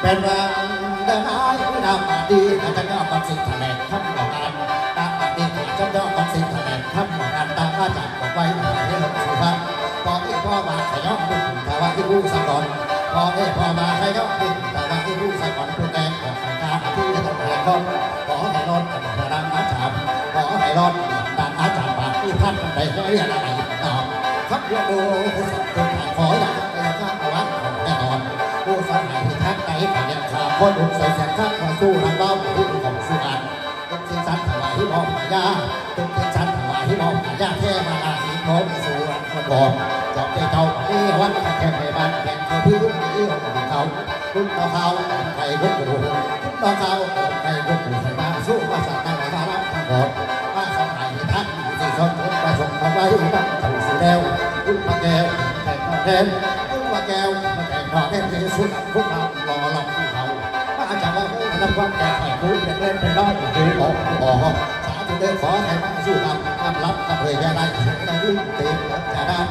ເປັນວ່າເດີນາຍນາມາດີ ຂ້າພະເຈົ້າກໍຊິຖະແຫຼງຄຳຕໍ່ການ ນາມາດີ ຂ້າພະເຈົ້າກໍຊິຖະແຫຼງຄຳຕໍ່ການ ຕາມອາຈານບອກໄວ້ໃຫ້ເຮົາຮູ້ວ່າ ພໍ່ເອີຍ ພໍ່ວ່າ ໃຫ້ຍອມຜູ້ຖວາຍຜູ້ສາກ່ອນ ພໍ່ເອີຍ ພໍ່ວ່າ ໃຫ້ຍອມຜູ້ຖວາຍຜູ້ສາກ່ອນ ຜູ້ແຕ່ງອອກໄປການທີ່ທັງຫຼາຍຄົນ ຂໍໃຫ້ລົດກັນນາມາຈານ ຂໍໃຫ້ລົດກັນນາມາຈານ ປາດທີ່ພັດໄດ້ໃຫ້ລະໄລນອມ ຄັບເຮືອໂດຜູ້ສອງ ເປັນທ່ານ ຂໍຢ່າໄດ້ຂ້າມວັດຂອງແນ່ນອນ ຜູ້ສະຫາຍທີ່ທັກໄດ້ຂະແໜງຂ້າ ຂໍດຸນໃສ່ແສງຄັກ ຂໍສູ້ນຳເວົ້າຜູ້ຂອງສຸອັນ ທຸກສິ່ງສັດຖວາຍໃຫ້ບໍ່ພະຍາ ທຸກສິ່ງສັດຖວາຍໃຫ້ບໍ່ພະຍາ ເທວະລາຫີໂນມິສຸລັງກະກອນ ເຈົ້າເຈົ້າເຈົ້າເທວັນ ແຂກໃນບ້ານແຂກເຂົາພື້ນທີ່ຂອງເຂົາ ຄຸນຕໍ່ເຂົາໄປກຸກກູ ຄຸນຕໍ່ເຂົາໄປກຸກກູ ໃຫ້ມາສູ່ມາສາຕັ້ງມາຮັບທັງໝົດ ມາສະຫາຍທີ່ທັກ ທີ່ສົມຜົນປະສົງມາໄວ້ນຳເຈົ້າຊິແລ້ວ ຄຸນພະແກ້ວແຂກນອກແດນ ຄຸນພະແກ້ວແຂກນອກແດນ ທີ່ສຸດຄຸນມາລໍລອງເຂົາ ມາຈາກວ່າເອີນຳຄວາມແກ່ໄຂ ຜູ້ເປັນເອີນເປັນນ້ອງ ຜູ້ອອກຜູ້ອອກ ສາທຸເດີ ຂໍໃຫ້ມາສູ່ນຳ ນຳລັບກັບເຜີຍແຜ່ໄດ້ ໃຫ້ໄດ້ລຸ້ນເຕັມຈາດານ